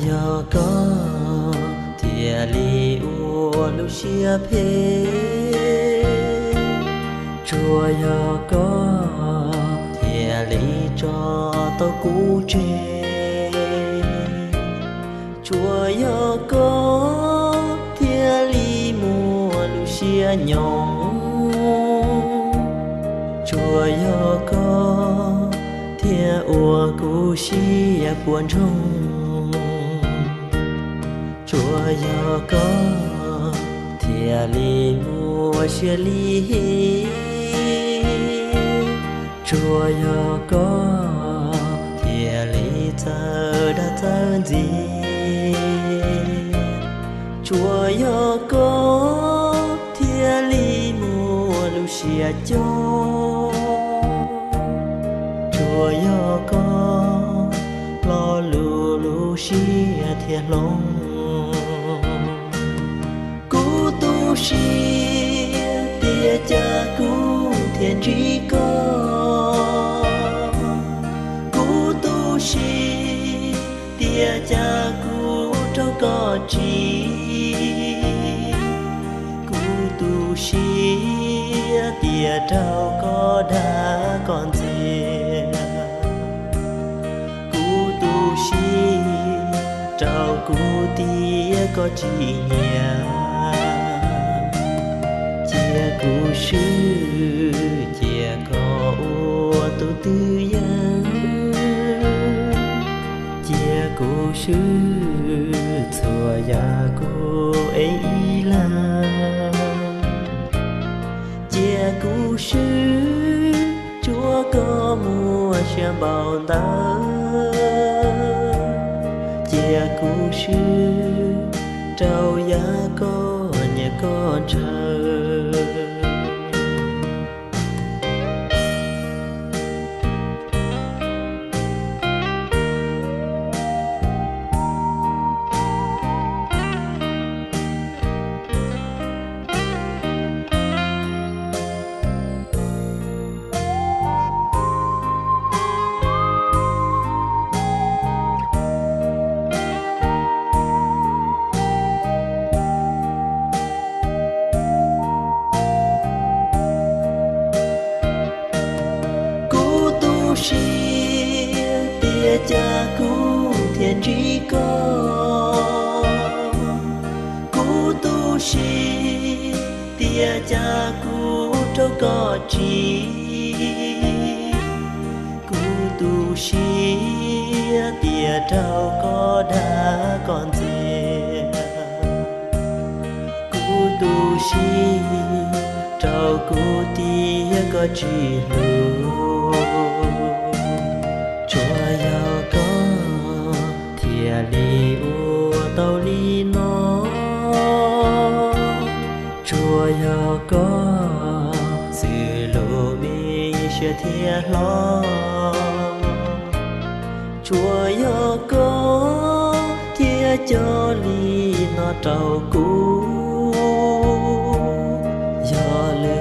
Yog koj thiaj li ua lub siab phem, tsuas yog koj thiaj li tso tau kuv tseg, tsuas yog koj thiaj li muaj lub siab nyoos, tsuas yog koj thiaj ua kuv siab puas ntsoog, tsuas yog koj thiaj li muaj siab li, tsuas yog koj thiaj li txawj dag txawj ntxias, tsuas yog koj thiaj li muaj lub siab coob, tsuas yog koj lo lus lub siab thiaj hloov. Kuv tu siab tias cas kuv thiaj ntsib koj, kuv tu siab tias cas kuv raug koj tsim, kuv tu siab tias raug koj dag koj ntxias, kuv tu siab rau kuv tias koj tsis nyiam. Cia kuv swb, cia koj ua tus twj yam, cia kuv swb txhua yam kuv ev ib leeg, cia kuv swb tsuas koj muaj siab npaum ntawd, cia kuv swb rau yam koj nyiam koj ntshaw. Kuv tu siab tias cas kuv thiaj ntsib koj, kuv tu siab tias cas kuv raug koj tsim, kuv tu siab tias raug koj dag koj ntxias, kuv tu siab rau kuv tias koj tsis hlub, tsuas yog koj thiaj li ua tau li no, tsuas yog koj xwb lub me siab thiaj hlob, tsuas yog koj thiaj coj li no rau kuv, yog li